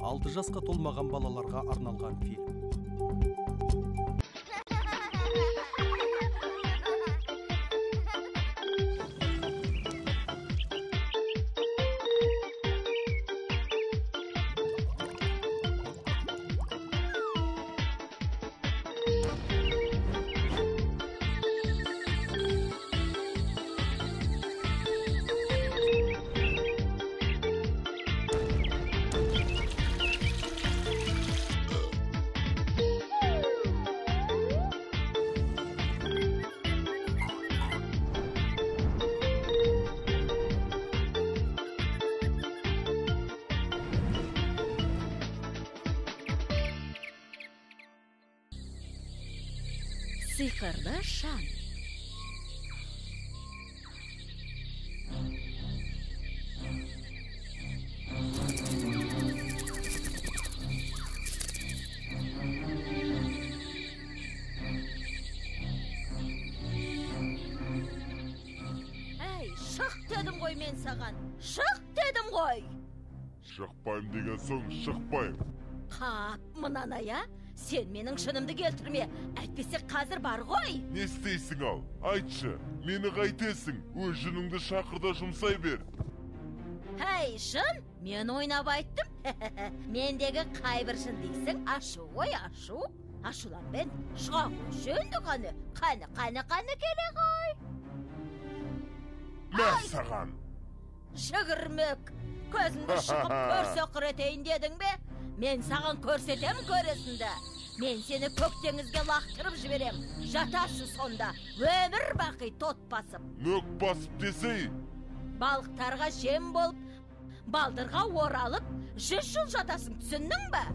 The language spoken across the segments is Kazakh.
6 жасқа толмаған балаларға арналған фильм. Сиқырлы шам. Әй, шық дедім ғой мен саған. Шық дедім ғой. Шықпаймын деген соң шықпаймын. Қап, мынаны я? Сен менің шынымды келтірме, әйтпесе қазір бар ғой. Не істейсің ал? Айтшы, мені қайтесің? Өз жыныңды шақыр да жұмсай бер. Әй, жын, мен ойнап айттым. Мендегі қайбір жын дейсің, ашу ғой, ашу. Ашуланбен, шыға қойшы енді қане. Қане, қане, қане келе ғой. Мә саған. Жүгірмек, көзіңді шұқып көрсоқыр етейін дедің бе? Мен саған көрсетем көресінді. Мен сені көк теңізге лақтырып жіберем. Жатасың сонда, өмір бақи тот басып. Мөк басып десей. Балықтарға жем болып, балдырға оралып, 100 жыл жатасың, түсіндің бе?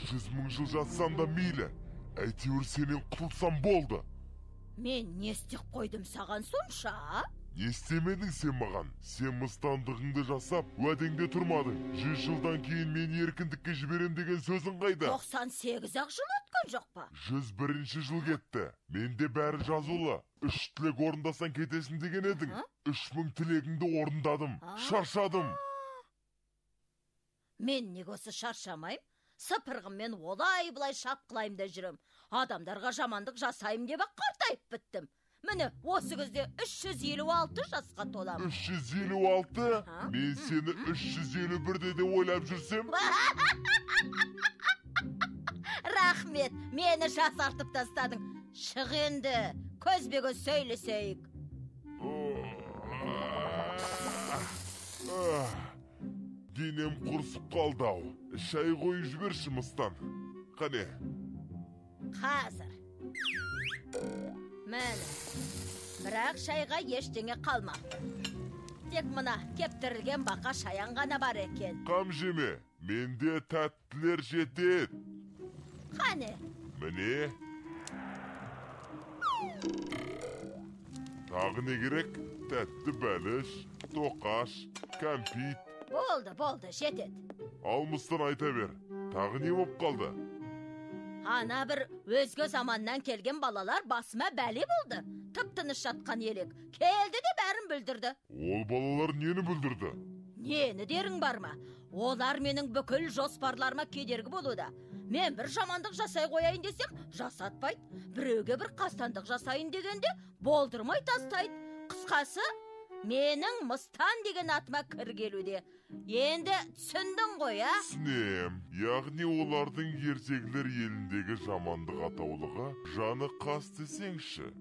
100 000 жыл жатсам да мейлі. Әйтеуір сенен құтылсам болды. Мен не істеп қойдым саған сонша? Не істемедің сен маған? Сен мыстандығыңды жасап, уәдеңде тұрмадың. 100 жылдан кейін мен еркіндікке жіберем деген сөзің қайда? 98-ақ жыл өткен жоқ па? 101-ші жыл кетті. Менде бәрі жазулы. 3 тілек орындасаң кетесің деген едің. 3000 тілегіңді орындадым. Шаршадым. Мен неге осы шаршамаймын? Сыпырғыммен олай-былай шапқылайым да жүрем. Адамдарға жамандық жасайым деп қартайып біттім. Міне, осы кезде 356 жасқа толам. 356? Мен сені 351-де де ойлап жүрсем? Рахмет, мені жасартып тастадың. Шық енді, көзбе-көз сөйлесейік. Денем құрысып қалды-ау. Шай қойып жіберші мыстан. Қане? Қазір. Міне, бірақ шайға ештеңе қалмапты. Тек мына кептірілген бақа шаян ғана бар екен. Қам жеме, менде тәттілер жетеді. Қане? Міне. Тағы не керек? Тәтті бәліш, тоқаш, кәмпит. Болды, болды, жетеді. Ал мыстан айта бер, тағы не боп қалды? Ана бір өзге заманнан келген балалар басыма бәле болды. Тып-тыныш жатқан елек. Келді де бәрін бүлдірді. Ол балалар нені бүлдірді? Нені дерің бар ма? Олар менің бүкіл жоспарларыма кедергі болуда. Мен бір жамандық жасай қояйын десем, жасатпайды. Біреуге бір қастандық жасайын дегенде, болдырмай тастайды. Қысқасы, менің мыстан деген атыма кір келуде. Енді түсіндің ғой, а? Түсінем. Яғни олардың ертегілер еліндегі жамандық атаулыға жаны қас десеңші.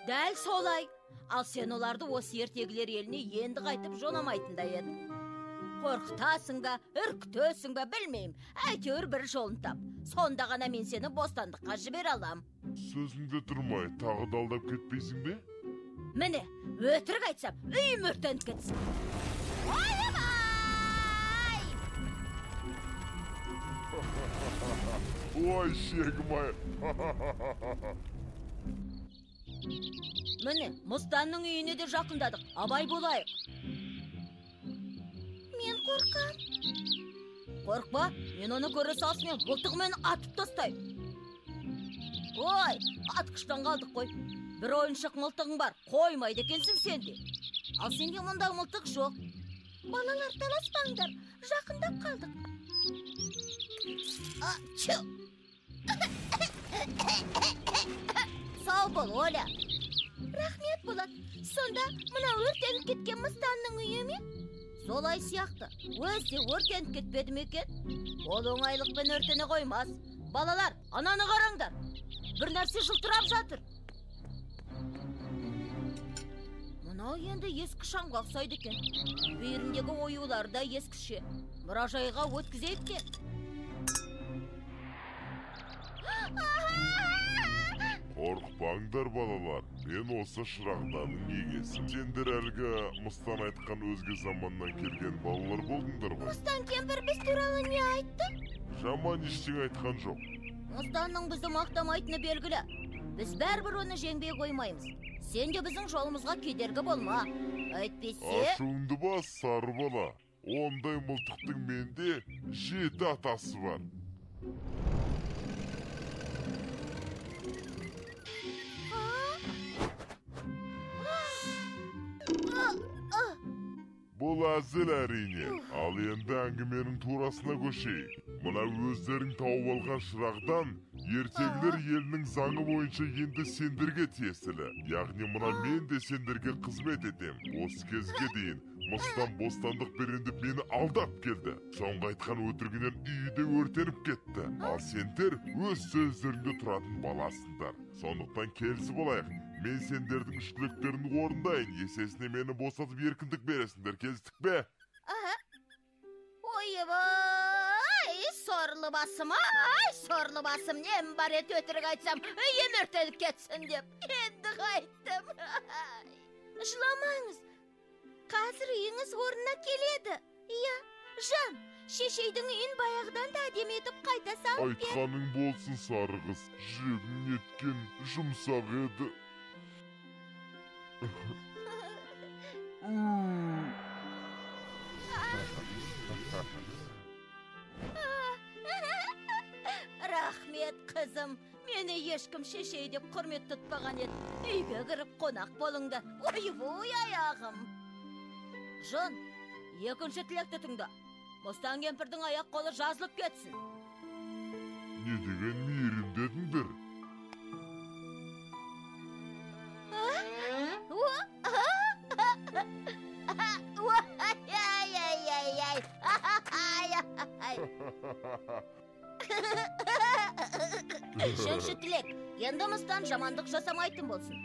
Дәл солай. Ал сен оларды осы ертегілер еліне енді қайтып жоламайтындай еді. Қорқытасың ба, үркітесің бе, білмеймін. Әйтеуір бір жолын тап. Сонда ғана мен сені бостандыққа жібере алам. Сөзіңде тұрмай, тағы далдап кетпейсің бе? Міне, өтірік айтсам, үйім өртеніп кетсін. Ойбай! Ой, шегім-ай! Міне, мыстанның үйіне де жақындадық. Абай болайық. Мен қорқам. Қорқпа, мен оны көре салысымен мылтығымен атып тастаймын. Ой, атқыштан қалдық қой. Бір ойыншық мылтығың бар, қоймайды екенсің сен де. Ал сенде мұндай мылтық жоқ. Балалар, таласпаңдар, жақындап қалдық. Сау бол, Оля. Рахмет, Болат. Сонда мына өртеніп кеткен Мыстанның үйі ме? Солай сияқты. Өзі де өртеніп кетпеді ме екен? Ол оңайлықпен өртене қоймас. Балалар, ананы қараңдар. Бір нәрсе жылтырап жатыр. Мынау енді ескі шамға ұқсайды екен. Бүйіріндегі оюлары да ескіше. Мұражайға өткізейік те. Қорықпаңдар, балалар. Мен осы шырағданның егесім. Сендер әлгі Мыстан айтқан өзге заманнан келген балалар болдыңдар ғой. Мыстан кемпір біз туралы не айтты? Жаман ештеңе айтқан жоқ. Мыстанның бізді мақтамайтыны белгілі. Біз бәрібір оны жеңбей қоймаймыз. Сен де біздің жолымызға кедергі болма. Әйтпесе... Ашуыңды бас, сары бала. Ондай мылтықтың менде 7 атасы бар. Бұл әзіл әрине. Ал енді әңгіменің турасына көшейік. Мына өздерің тауып алған шырағдан ертегілер елінің заңы бойынша енді сендерге тиесілі. Яғни мына мен де сендерге қызмет етем. Осы кезге дейін Мыстан бостандық берем деп мені алдап келді. Соңғы айтқан өтірігінен үйі де өртеніп кетті. Ал сендер өз сөздеріңде тұратын баласыңдар. Сондықтан келісіп алайық. Мен сендердің үш тілектеріңді орындайын. Есесіне мені босатып еркіндік бересіңдер. Келістік пе? Ойбай, сорлы басым, ай, сорлы басым, нем бар еді өтірік айтсам, үйім өртеніп кетсін деп. Енді қайттым. Жыламаңыз. Қазір үйіңіз орнына келеді. Иә, Жан, шешейдің үйін баяғыдан да әдемі етіп қайта салып бер. Айтқаның болсын, сары қыз. Жүрегің неткен жұмсақ еді. Рахмет, қызым. Мені ешкім шешей деп құрмет тұтпаған еді. Үйге кіріп қонақ болыңдар. Ойбой, аяғым. Жон, екінші тілекті тыңда. Мыстан кемпірдің аяқ қолы жазылып кетсін. Не деген мейірім дедіңдер? Үшінші тілек. Енді Мыстан жамандық жасамайтын болсын.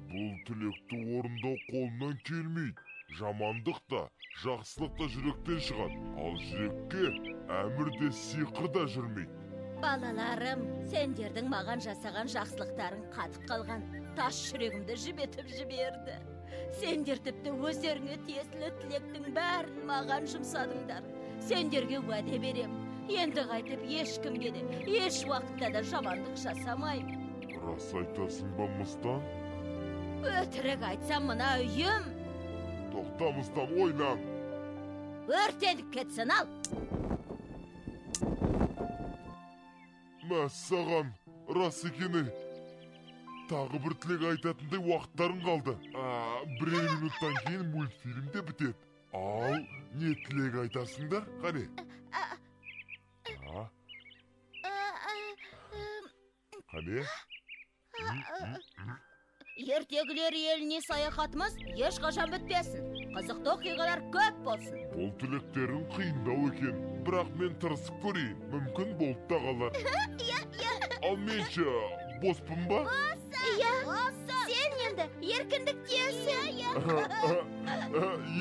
Бұл тілекті орындау қолынан келмейді. Жамандық та, жақсылық та жүректен шығады. Ал жүрекке әмір де сиқыр да жүрмейді. Балаларым, сендердің маған жасаған жақсылықтарың қатып қалған тас жүрегімді жібітіп жіберді. Сендер тіпті өздеріңе тиесілі тілектің бәрін маған жұмсадыңдар. Сендерге уәде берем. Енді қайтып ешкімге де, еш уақытта да жамандық жасамаймын. Рас айтасың ба, Мыстан? Өтірік айтсам, мына үйім... Тоқта, Мыстан, ойлан. Өртеніп кетсін, ал. Мәссаған, рас екені. Тағы бір тілек айтатындай уақыттарың қалды. Бірер минуттан кейін мультфильм де бітеді. Ал, не тілек айтасыңдар? Қане? Қане? Ертегілер еліне саяхатымыз ешқашан бітпесін. Қызықты оқиғалар көп болсын. Бұл тілектерің қиындау екен. Бірақ мен тырысып көрейін. Мүмкін болып та қалар. Ал мен ше, боспын ба? Иә, сен енді еркіндіктесің.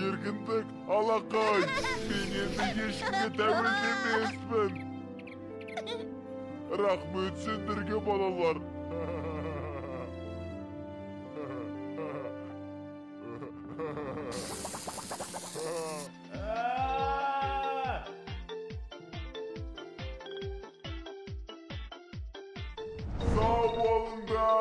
Еркіндік, алақай. Мен енді ешкімге тәуелді емеспін. Рахмет сендерге, балалар. Сау болыңдар!